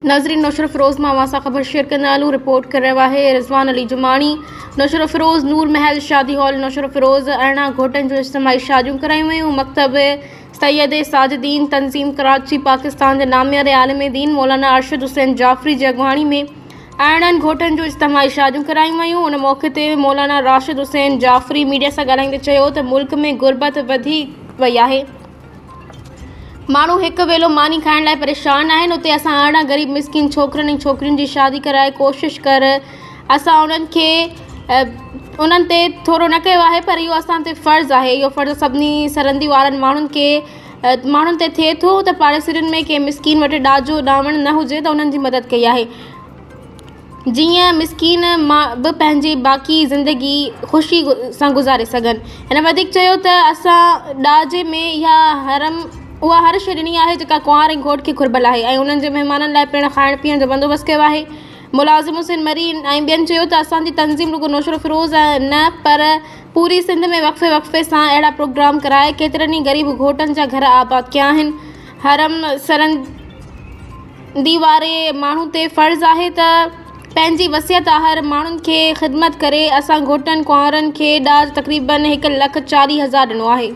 ناظرين نوشهروفيروز مان اوهان سان خبر شيئر ڪندا هلون رپورٽ ڪري رهيو آهي رضوان علي جماڻي نوشهروفيروز نور محل شادي هال نوشهروفيروز 18 گهوٽن جون اجتماعي شاديون ڪرايون ويون مڪتب سيد ساجدين تنظيم ڪراچي پاڪستان جي نامياري عالم دين مولانا ارشد حسين جعفري جي اڳواڻي ۾ 18 گهوٽن جون اجتماعي شاديون ڪرايون ويون ان موقعي تي مولانا راشد حسين جعفري ميڊيا سان ڳالهائيندي چيو ته ملڪ ۾ غربت وڌي وئي آهي ماڻهو هڪ ويلو ماني کائڻ لاء پريشان آهن اتي اسان 18 غريب مسڪين ڇوڪرن ۽ ڇوڪرين جي شادي ڪرائي ڪوشش ڪر اسان انهن کي انهن تي ٿورو نه ڪيو آهي پر اهو اسان تي فرض آهي اهو فرض سڀني سرندي وارن ماڻهن کي ماڻهن تي ٿئي ٿو ته پاڙيسرين ۾ ڪنهن مسڪين وٽ ڏاجو ڏاوڻ نه هجي ته انهن جي مدد ڪئي آهي جيئن مسڪين به پنهنجي باقي زندگي خوشي سان گذاري سگهن. هن وڌيڪ چيو ته اسان ڏاجي ۾ اها هرم اها هر شيء ڏني آهي جيڪا ڪنوار ۽ گهوٽ کي گهربل آهي ۽ انهن جي مهمانن لاء پڻ کائڻ پيئڻ جو بندوبست ڪيو آهي. ملازم حسين مري ۽ ٻين چيو ته اسان جي تنظيم رڳو نوشهروفيروز نه پر پوري سنڌ ۾ وقفي وقفي سان اهڙا پروگرام ڪرائي ڪيترن ئي غريب گهوٽن جا گهر آباد ڪيا آهن. حرم سرند. The واري ماڻهو تي فرض آهي ته پنهنجي وسعت آهر ماڻهن کي خدمت ڪري. اسان گهوٽن ڪنوارن کي ڏاج تقريبن هڪ لک 40 هزار ڏنو آهي.